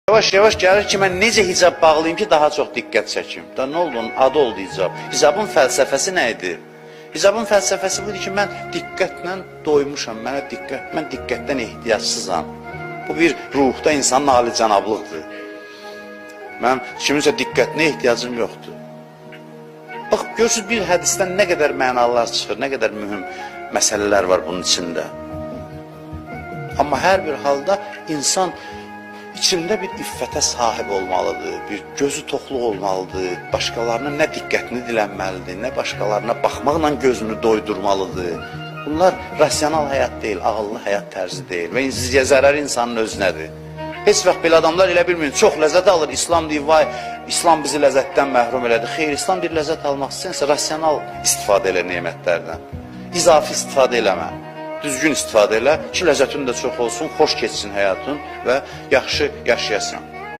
Yavaş-yavaş gəlir ki, mən necə hicab bağlayım ki, daha çox diqqət çəkim. Da nə oldu? Onun adı oldu hicab. Hicabın fəlsəfəsi nə idi? Hicabın fəlsəfəsi budur ki, mən diqqətlə doymuşam, mənə diqqət, mən diqqətdən ehtiyacsızam. Bu bir ruhda insanın alicənablıqdır. Mən kiminsə diqqətinə ehtiyacım yoxdur. Bax, görürsünüz bir hədisdən nə qədər mənalar çıxır, nə qədər mühüm məsələlər var bunun içində. Amma hər bir halda insan içində bir iffətə sahib olmalıdır, bir gözü toxluq olmalıdır, başqalarının nə diqqətini dilənməlidir, nə başqalarına baxmaqla gözünü doydurmalıdır. Bunlar rasional həyat deyil, ağıllı həyat tərzi deyil və zərəri insanın özünədir. Heç vaxt belə adamlar elə bilməyin, çox ləzzət alır, İslam deyir, vay, İslam bizi ləzzətdən məhrum elədi. Xeyr, İslam bir ləzzət almaq istəyirsə, rasional istifadə elə nemətlərdən. İzafi istifadə eləmə. Düzgün istifadə elə ki, ləzzətin də çox olsun, xoş keçsin həyatın və yaxşı yaşayasan.